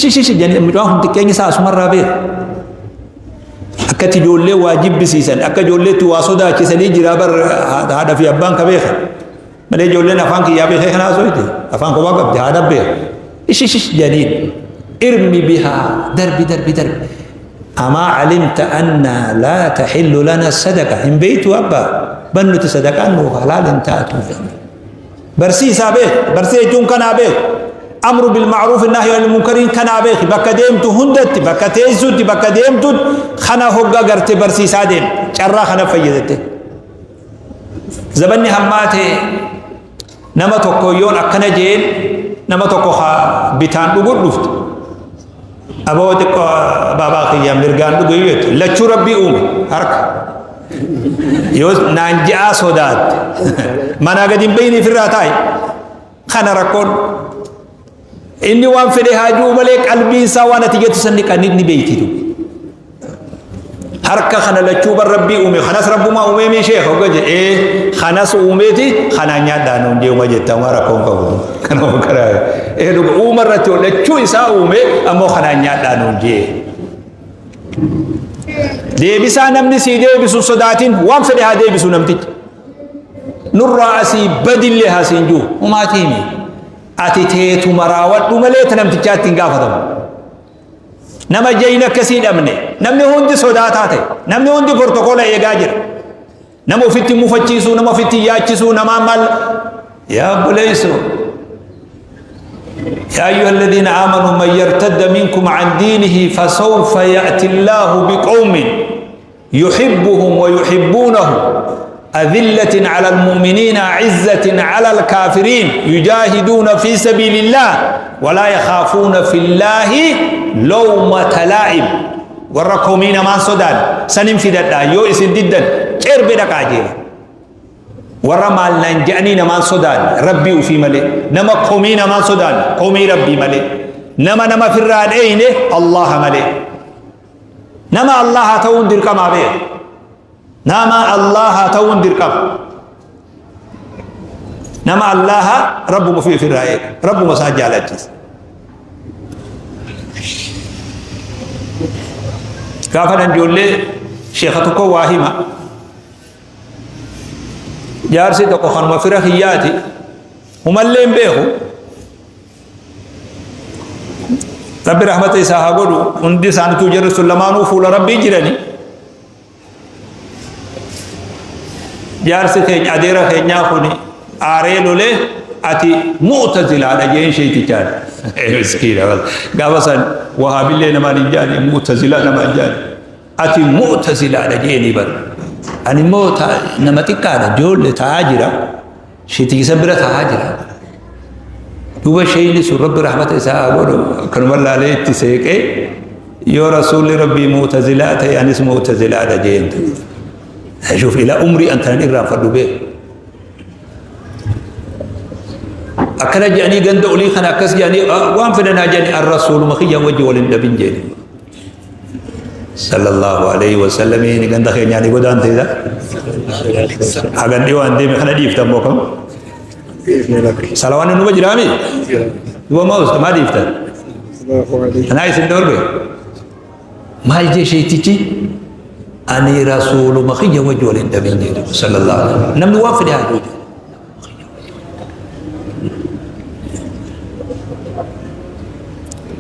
Ish ish ish jedhanii mucaan kun xiqqeenyi isaa asumarraa beeka. Akkatti ijoollee waa jibbisiisan, akka ijoolleetti waa sodaachisanii jira bar haadha fi abbaan ka beeka. Malee ijoolleen afaan kiyyaa beekee kana haasofte afaan kophaa qabdi haadha beeka. Ish ish ish jedhaniin irmi bihaa darbi darbi darbi. Amaa calimta anna laa taxillu lana sadaqa hin beektu abbaa ban nuti sadaqaan nuuf halaal hin taatu. Barsiisaa beek barsiisa jechuun kanaa beek amru bil ma'ruuf nahyu anil munkariin kanaa beek bakka deemtu hundatti bakka teessutti bakka deemtutti kana hogga garte barsiisaa deem carraa kana fayyadatte. Zabanni hammaate nama tokko yoon akkana jeen nama tokko haa bitaan dhugu dhufte. Aboo xiqqoo baabaa kiyya mirgaan dhugu yoo jettu lachuu rabbii uume harka. Yoo naan je'aa sodaatte manaa gadi hin beeyne ofirraa taa'i. Kana rakkoon inni waan fedhe haa ji'u malee qalbiin isaa waan ati jettu san ni beeytitu. Harka kana lachuu bar rabbii uume kanas rabbumaa uumee mii sheekh hogga jedhe ee kanas uumeeti kanaan nyaadhaa nuun jeuma jetta waan rakkoon qabu kana kana ee dhuga uuma irratti lachuu isaa uume ammoo kanaan nyaadhaa nuun jee deebisaa namni sii deebisu sodaatin waan fedhe haa deebisu namtichi nurraa asii badillee haa siin jiru humaatiimi ati teetuma raawwadhu malee ta namtichaatti hin gaafatamu. Nama jayna akkasii dhabne namni hundi sodaataa ta'e namni hundi portokoola eegaa jira. Nama ofitti mufachiisuu nama ofitti yaachisuu namaa maal yaa obboleessoo. يا أيها الذين آمنوا من يرتد منكم عن دينه فسوف يأتي الله بقوم يحبهم ويحبونه أذلة على المؤمنين عزة على الكافرين يجاهدون في سبيل الله ولا يخافون في الله لومة لائم وركومين ما سودان سنين في دادا يو اسن ددا چرب دقاجي warra maal naan je'anii namaan sodaanne rabbii ufii malee nama komii namaan sodaanne komii rabbii malee nama nama firraa dheeyne allaha malee Nama Allaha ta'uun dirqamaa beeka. Nama Allaha ta'uun dirqama. Nama Allaha rabbuma ofii ofirraa eega. Rabbuma isaa jaalachiisa. Gaafa nan ijoollee sheekha tokko waa hima. Jaarsi tokko kanuma fira kiyyaati. Humallee hin beeku. Rabbi rahmata isaa haa godhu hundi isaanituu jarri sun lamaanuu fuula rabbii jirani. Jaarsi keenya adeera keenyaa kun aaree lolee ati mu'tazilaadha jeen sheetichaan. Miskiina gaafa san wahaabillee namaan hin jaani mu'tazilaa namaan jaani. Ati mu'tazilaadha jeeni bar. Ani immoo nama xiqqaadha ijoollee taa'aa jira. Sheeticha bira taa'aa jira. Duuba sheeyni sun rabbi rahmata isaa haa godhu akkanuma laalee itti seeqee yoo rasuulli rabbii mu'tazilaa ta'e anis mu'tazilaadha jeen. Shuuf ilaa umrii an tanan irraanfadhu beeku. Akkana jedhanii ganda olii kana akkas jedhanii waan fedhanaa jedhanii an rasuuluma kiyya wajji wal hin dhabin jedhe. Sallallahu alayhi wa sallamiin ganda keenyaa ni godaanteedha. Hagan dhiyoo an deeme kana dhiiftan moo kam? Salawaanni numa jiraami? Duba maa usta maa dhiiftan? Anaa isin dhoorge? Maal jee sheetichi? Ani rasuuluma kiyya wajji wal hin dhabin jedhe sallallahu alayhi wa sallam. Namni waan fedhe haa jedhu.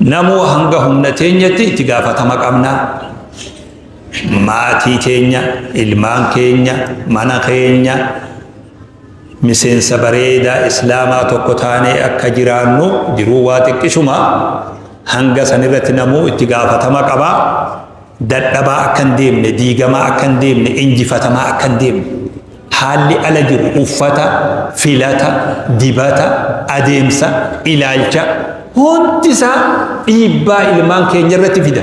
Namuu hanga humna teenyatti itti gaafatama qabna. Maatii teenya, ilmaan keenya, mana keenya, miseensa bareedaa islaamaa tokko taanee akka jiraannu jiruu waa xiqqishuma hanga sanirratti namuu itti gaafatama qaba. Dadhabaa akka hin deemne, diigamaa akka hin deemne, injifatamaa akka hin deemne. Haalli ala jiru uffata, filata, dibata, adeemsa, ilaalcha hundi isaa dhiibbaa ilmaan keenya irratti fida.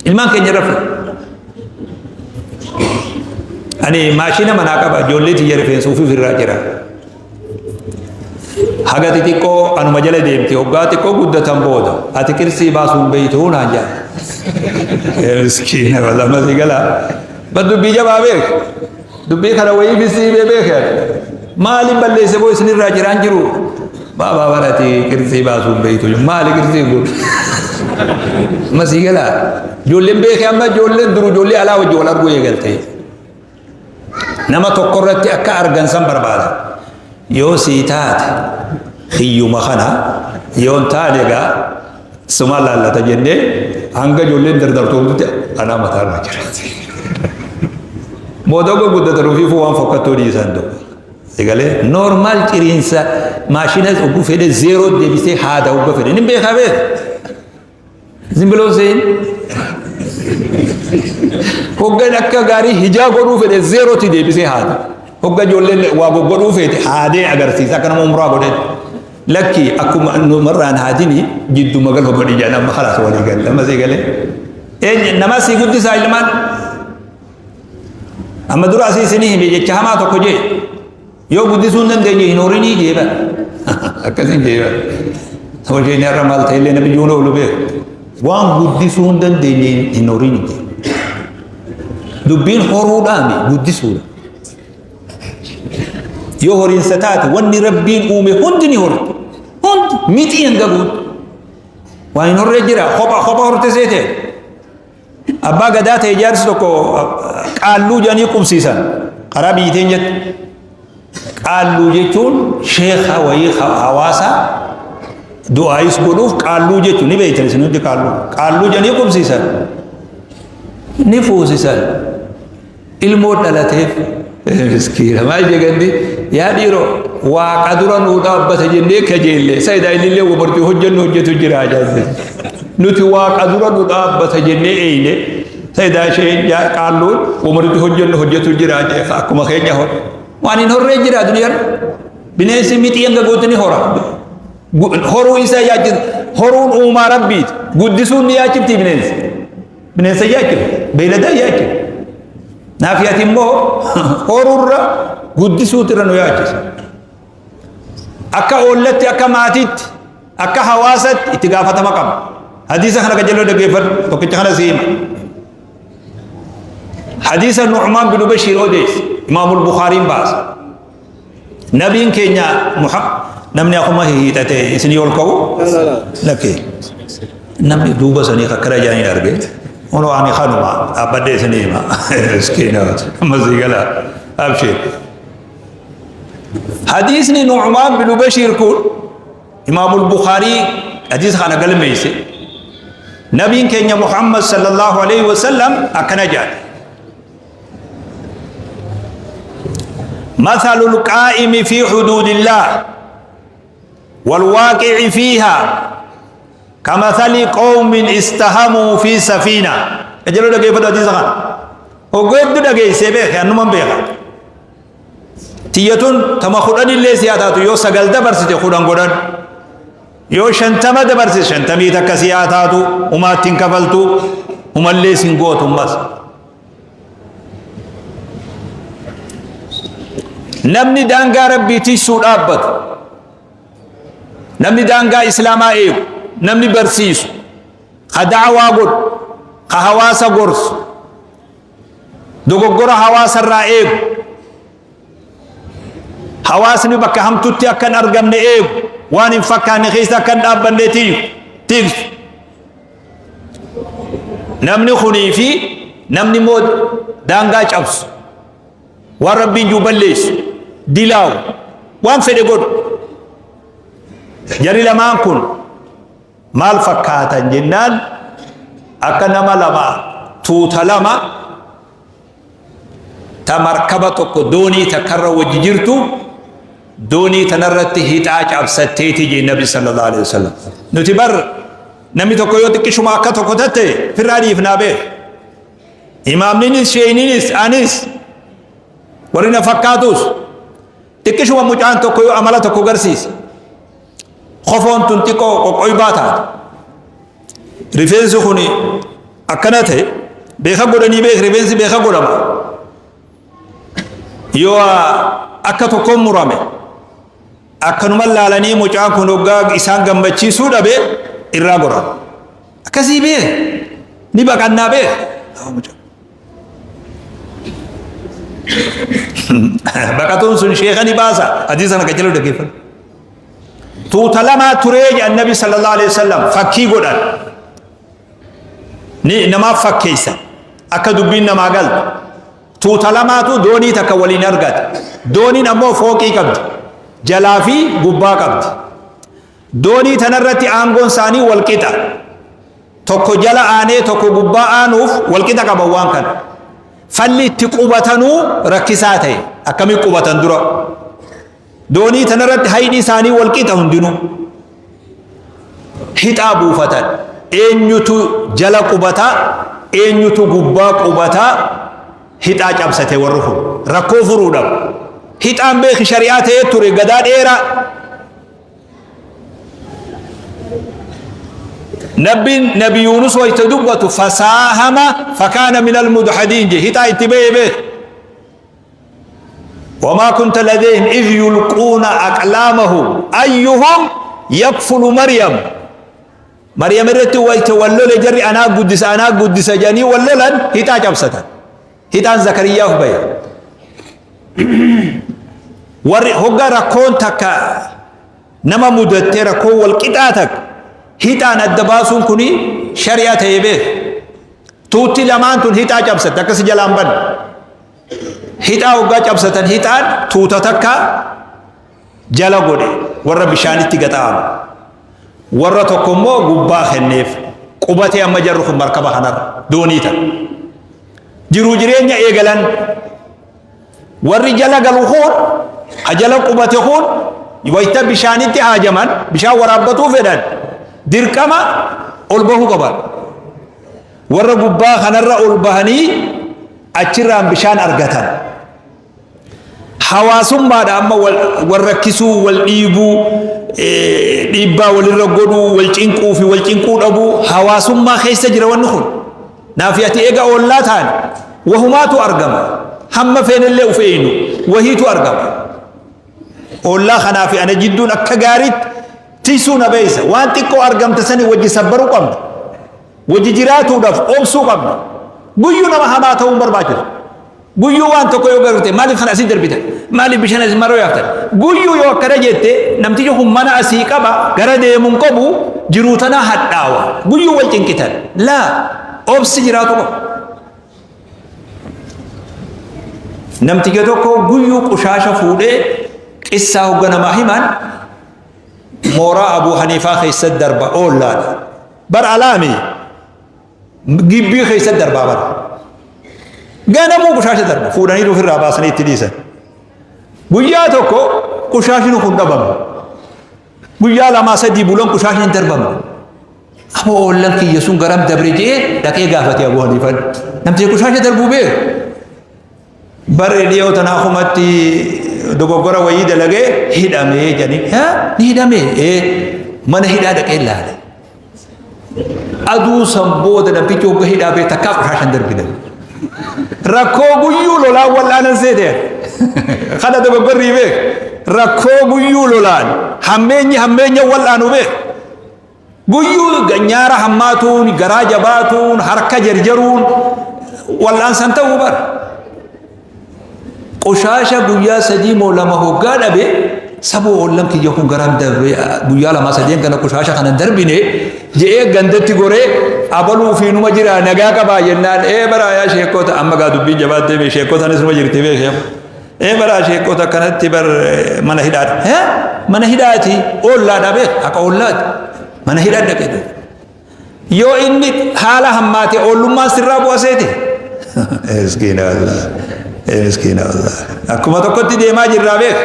Ilmaan keenya irra fida. Ani maashina manaa qaba ijoollee tiyya rifeensa ofiif irraa jira. Haga xixiqqoo anuma jala deemti hoggaa xiqqoo guddatan booda ati qirsii baasuu hin beektu naan jedhan. Miskiina walama si galaa. Bar dubbii jabaa beek. Dubbii kana wayii fisii bee beek. Maaliin balleesse boo isinirraa jiraan jiru. Baabaa barati qirtsii baasuun beektu. Maali qirtsiin kun? Amma sii galaa. Ijoolleen beekee amma ijoolleen duru ijoollee alaa wajjin wal arguu eegalte. Nama tokko irratti akka argan san barbaada. Yoo sii taate hiyyuma kana yoo hin taane egaa suma laallata jennee hanga ijoolleen dardartoomtutti anaa mataa irra jira. Booda guddatan ofiifuu waan fokkattuu dhiisan tokko. Egalee normaal ciriinsa maashina oguu fedhe zeeroo deebisee haada oguu fedhe ni beekaa beeka. Zimbiloo seen hoggan akka gaarii hijaa godhuu fedhe zeerootti deebisee haada. Hogga ijoolleen waa goggodhuu feete haadee agarsiisa akka nama umraa godhee. Lakki akkuma numarraan haadini jidduma galfa godhi jedhan amma kalaas walii galle amma sii galee. Eenyu nama sii guddisaa ilmaan. Amma dura asii isinii hime jecha hamaa tokko jee yoo guddisuu hin dandeenye hin horinii jee bara. Akkasiin jee bara. Saba keenya irra maal ta'e illee namni iyyuu oolu beeku. Waan guddisuu hin dandeenye hin horinii jee. Dubbiin horuudhaami guddisuudha. Yoo horiinsa taate wanni rabbiin uume hundi ni horti. Hundi mixii hanga guutu. Waan hin horree jira kopha kopha horte seete. Abbaa gadaa ta'e jaarsi tokko qaalluu jedhanii qubsiisan. Karaa biyyiteen jette. Qaalluu jechuun sheekha wayii hawaasa du'aayis godhuuf qaalluu jechuun ni beektan isin hundi qaalluu. Qaalluu jedhanii qubsiisan. Ni fuusisan. Ilmoo dhalateef miskiina maal jedhandi yaa dhiiroo waaqa dura nuu dhaabbata jennee kajeelle sayidaa innillee wabartii hojjennu hojjetu jira jaase nuti waaqa dura nu dhaabbata jennee eeyne sayidaa isheen qaalluun wabartii hojjennu hojjetu jira akkuma keenya hor waan hin horree jira duniyaan bineensi mixii hanga gootu ni hora horuu isaa yaachisa horuun uumaa rabbiiti guddisuun ni yaachifti bineensi Bineensa yaachifte, beeyladaa yaachifte. Naafi ati immoo horuurra guddisuutu irra nu yaachisa. Akka oollatti, akka maatiitti, akka hawaasatti itti gaafatama qaba. Hadiisa kana qajeeloo dhaggeeffadhu tokkicha kana si hima. Hadiisa Nu'maan bin Bashiir odeesse Imaamul Bukhaariin baasa. Nabiin keenya Muhammad namni akkuma hiixate isinii ol ka'u lakkee namni duuba sanii kakkara jaanii arge ono ani kanuma dhaabbadhee isinii hima miskiina amma sii gala abshir hadiisni Nu'maan bin Bashiir kun Imaamul Bukhaarii hadiisa kana galmeesse nabiin keenya Muhammad sallallahu alaihi wasallam akkana jedhe مثل القائم في حدود الله والواقع فيها كمثل قوم استهموا في سفينة أجلو دقي فدو حديث خان وقد دقي سيبيخ أنو من بيخ تيتون تما خدان اللي سياتاتو يو سقل دبرسي خدان قدان yoo shantama dabarse shantamii takka si haa taatu umaatti hin kafaltu umallee sin gootu ammas namni daangaa rabbii tiksuu dhaabbatu namni daangaa islaamaa eegu namni barsiisu ka da'awaa godhu ka hawaasa gorsu dogoggora hawaasarraa eegu Hawaasni bakka hamtutti akka hin argamne eegu, waan hin fakkaanne keessa akka hin dhaabbanne tiiksu. Namni kunii fi namni immoo daangaa cabsu, waan rabbiin jiru balleessu, dilaawu, waan fedhe godhu. Jarri lamaan kun maal fakkaatan jennaan akka nama lama tuuta lama ta markaba tokko doonii takkarra wajji jirtu doonii tanarratti hixaa cabsatteeti jee nabi sallallahu alaihi wasallam nuti bar namni tokko yoo xiqqishuma akka tokko tatte firraa dhiifnaa beek imaamninis sheeyninis anis warri na fakkaatus xiqqishuma mucaan tokko yoo amala tokko garsiise kofoon tun xiqqoo qoqqoybaa taate rifeensi kun akkana ta'e beeka godhanii beek rifeensi beeka godhama yoo akka tokkoon murame akkanuma laalanii mucaan kun hoggaa isaan gammachiisuu dhabe irraa goran akkasii beek ni baqannaa beek baqatuun sun sheeka ni baasa hadiisa kana qajeeluu dhaggeeffadhu. Tuuta lamaa turee jedhan Nabi sallallahu alaihi wasallam fakkii godhan. Ni namaaf fakkeessan akka dubbiin namaa galtu. Tuuta lamaatu doonii takka waliin argate. Dooniin ammoo fooqii qabdi. Jalaa fi gubbaa qabdi. Doonii tanarratti aangoon isaanii wal qixa. Tokko jala aanee tokko gubbaa aanuuf wal qixa qaban waan kana. Falli itti qubatanuu rakkisaa ta'e. Akkamitti qubatan dura? Doonii tanarratti hayni isaanii wal qixa hundinuu. Hixaa buufatan. Eenyutu jala qubata, eenyutu gubbaa qubata, hixaa cabsate warri kun. Rakkoo furuudhaaf. Hixaan beeki shari'aa ta'ee ture gadaa dheeraa. Nabbiin Nabi Yuunus wayta dubbatu fasaahama fakaana minal mudhadiin je hixaa itti ba'ee beek. Wamaa kunta ladayhim idh yulquuna aqlaamahum ayyuhum yakfulu Maryam. Maryam irratti wayta wal lole jarri anaa guddisa anaa guddisa jedhanii wal lolan hixaa cabsatan. Hixaan Zakariyaaf bahe. Warri hogga rakkoon takka nama mudattee rakkoon wal qixaa takka hixaan adda baasuun kuni shari'a ta'ee beek. Tuutti lamaan tun hixaa cabsatte akkasi jalaan banne. Hixaa hoggaa cabsatan hixaan tuuta takka jala godhe warra bishaanitti gaxa'amu. Warra tokko immoo gubbaa kenneef qubatee amma jarri kun markaba kanarra doonii tana. Jiruu jireenya eegalan warri jala galu kun ka jala qubate kun wayita bishaanitti haajaman bishaan waraabbatuu fedhan dirqama ol bahuu qaban. Warra gubbaa kanarra ol bahanii achirraan bishaan argatan. Hawaasummaadha amma wal rakkisuu, wal dhiibuu, dhiibbaa walirra godhuu, wal cinquu fi wal cinquu dhabuu hawaasummaa keessa jira wanni kun. Naafi ati eega oollaa taane wahumaatu argama. Hamma feenellee uf eeynu wahiitu argama. Oollaa kanaa fi ana jidduun akka gaariitti tiysuu na beeysa. Waan xiqqoo argamte sani wajji sabbaruu qabna. Wajji jiraatuudhaaf obsuu qabna. Guyyuu nama hamaa ta'uu hin barbaachisu. Guyyuu waan tokko yoo garte maaliif kana asii darbitan? Maaliif bishaan asii maroo yaaftan? Guyyuu yoo akkana jette namtichi kun mana asii qaba gara deemuun qabu jiruu tanaa hadhaawa. Guyyuu wal cinqitan. Laa obsi jiraatu qaba. Namticha tokko guyyuu qushaasha fuudhee qissaa hogga namaa himan mooraa Abuu Haniifaa keessatti darba oollaadha. Bar alaami gibbii keessatti darbaa bara. Ganamuu qushaasha darba fuudhanii ofirraa baasanii itti dhiisan. Guyyaa tokko qushaashni kun dhabame. Guyyaa lamaa sadii bulan qushaashni hin darbamne. Aboo oollan kiyya sun garam dabre je'ee dhaqee gaafate Abuu Haniifaan. Namtichi qushaasha darbuu beeku. Barri dhiyoo tana akumatti dogoggora wayii dalagee hidhamee jedhanii. Haa ni hidhamee? Ee mana hidhaa dhaqee laale. Aduu san booda namtichi hogga hidhaa bee takkaa qushaasha hin darbine. Rakkoo guyyuu lolaan wal'aanan seete. Kana dogoggorrii beek. Rakkoo guyyuu lolaan hammeenyi hammeenya wal'aanu beek. Guyyuu nyaara hammaatuun, garaa jabaatuun, harka jarjaruun wal'aansan ta'uu bara. Qoshaasha guyyaa sadii moo lama hoggaa dhabe saboo oollan kiyya kun garaan darbe guyyaa lamaa sadeen kana qoshaasha kana darbine je'ee gandatti goree abaluu fi numa jira nagaa qabaa jennaan ee baraa yaa sheekota amma gaa dubbiin jabaattee bee sheekotanis numa jirti beekee. Ee baraa sheekota akkanatti bar mana hidhaadha. Hee mana hidhaati oollaadha beek haqa oollaati. Mana hidhaa dhaqe. Yoo inni haala hammaate oollummaan sirraa bu'a seete. Miskiina wallah. Miskiina wallah. Akkuma tokkotti deemaa jirraa beek.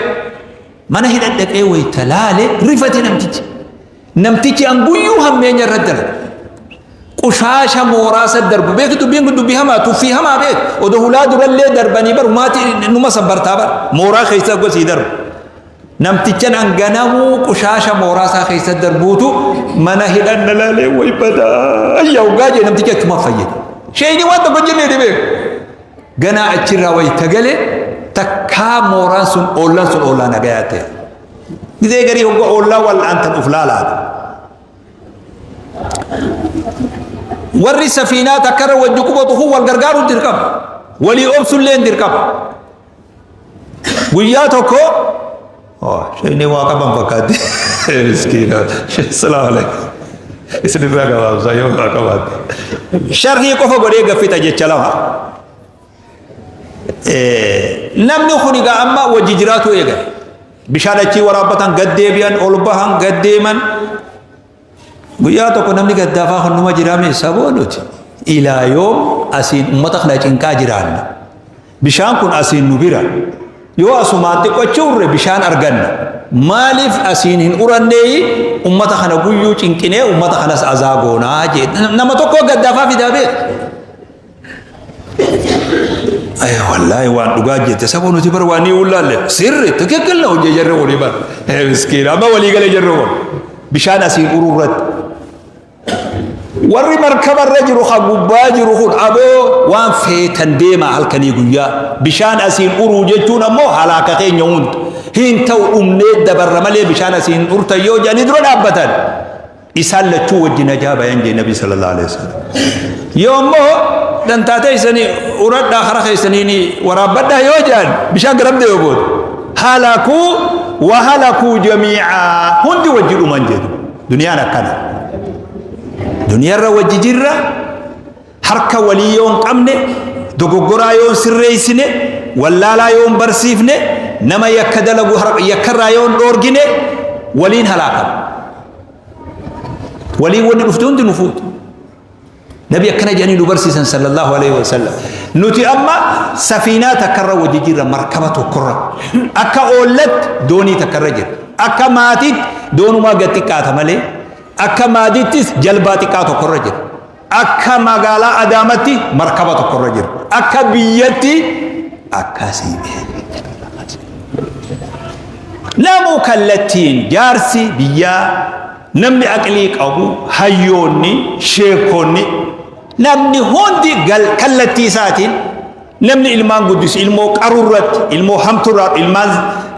Mana hidha dhaqee wayita laale rifate namtichi. Namtichi an guyyuu hammeenya irratti dalaga. Qushaasha mooraa isa darbu beeki dubbiin kun dubbii hamaa tuffii hamaa beek odoo hulaa durallee darbanii bar humaati numa sabbartaa bar mooraa keessa gosii darbu. Namtichan an ganamuu qushaasha mooraa isaa keessa darbuutu mana hidhan na laalee way badaa ayyaa hoggaa jee namtichi achuma fayyada. Sheeyni waan tokko hin jennee beeku. Ganaa achirraa wayita gale takkaa mooraan sun oollaan sun oollaa nagayaa ta'e. Gizee garii hogga oollaa wal'aantan uf laalaadha. Warri safiinaa takkarra wajji qubatu kun wal gargaaruun dirqama. Walii obsullee dirqama. Guyyaa tokko Shayni waa qaban fakkaatti. Miskiina. Salaamu alaikum. Isinirraa gabaabsaa yoo waa qabaatte. Sharhii qofa godhee gaffita jecha lama. Namni kun egaa amma wajji jiraatu eegale. Bishaan achii waraabbatan gad deebi'an ol bahan gad deeman. Guyyaa tokko namni gaddaafaa kan numa jiraame saboo nuti. Ilaa yoom asiin uummata kana cinqaa jiraanna. Bishaan kun asiin nu bira. Yoo asumaan xiqqochi urre bishaan arganna. Maaliif asiin hin uranneeyi uummata kana guyyuu cinqinee uummata kanas azaa goonaa jee. Nama tokko gaddaafaa fidaa beeku. Ay wallaahi waan dhugaa jette saboo nuti bar waan ni ullaalle sirri ትክክል ነው እንጂ jarri walii bar miskiin amma walii galee jarri wal bishaan asiin uruu irratti warri markaba irra jiru ka gubbaa jiru kun aboo waan feetan deemaa halkanii guyyaa bishaan asiin uruu jechuun ammoo halaaka keenya hunda hin ta'u dhumnee dabarra malee bishaan asiin urtan yoo jedhanii dura dhaabbatan Isaan lachuu wajji najaa bayan jee Nabi sallallahu alaihi wasallam. Yoo immoo dantaa teessanii uradhaa kara keessaniin waraabbadhaa yoo jedhan bishaan garam deema booda. Halakuu wa halakuu jamiicaa hundi wajji dhuman jedhu. Duniyaan akkana. Duniyarra wajji jirra harka walii yoo hin qabne dogoggoraa yoo hin sirreessine wallaalaa yoo hin barsiifne nama yakka dalagu yakkarraa yoo hin dhoorgine waliin halaakama. Waliin wanni dhufte hundi nu fuutu. Nabi akkana jedhanii nu barsiisan sallallahu alaihi wasallam. Nuti amma safiinaa takkarra wajji jirra markaba tokkorra. Akka oollatti doonii takkarra jira. Akka maatiitti doonumaa gad xiqqaata malee. Akka maatiittis jalbaa xiqqaa tokkorra jira. Akka magaalaa Adaamatti markaba tokkorra jira. Akka biyyatti akkasii. Namuu kallattiin jaarsi biyyaa namni aqlii qabu hayyoonni sheekonni namni hundi kallattii isaatiin namni ilmaan guddisu ilmoo qarurratti ilmoo hamturraa ilmaan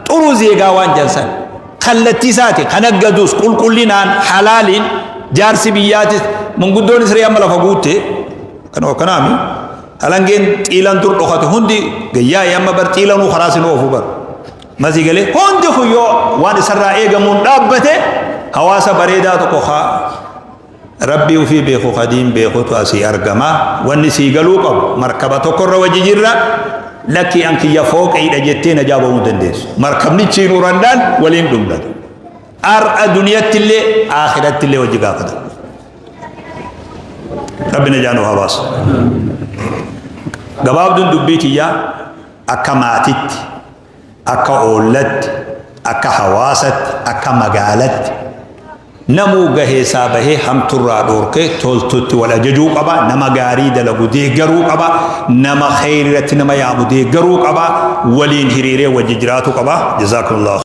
xuruu zeegaa waan jansan kallattii isaatiin kan aggadus qulqullinaan halaaliin jaarsi biyyaatis manguddoon isree amma lafa guutte kanoo akkanaami halangeen xiilan dur dhokate hundi gayyaa'ee amma bar xiilanuu karaa sin oofu bar masii galee hundi kun yoo waan isarraa eegamuun dhaabbate hawaasa bareedaa tokko haa Rabbii ufii beeku ka diin beekutu asii argama. Wanni sii galuu qabu markaba tokkorra wajji jirra. Lakkii an kiyya fooqiidha jettee najaa bahuu hin dandeessu. Markabnichi hin urannaan waliin dhumna. Har'a duniyattillee akhirattillee wajji gaafata. Rabbi najaa nu haa baasu. Gabaabduun dubbii tiyyaa akka maatitti, akka oollatti, akka hawaasatti, akka magaalatti Namuu gaheesaa bahee hamturraa dhoorkee toltutti wal ajajuu qaba. Nama gaarii dalagu deeggaruu qaba. Nama kheyriirratti nama yaamu deeggaruu qaba. Waliin hiriiree wajji jiraatu qaba. Jazaakumullahu.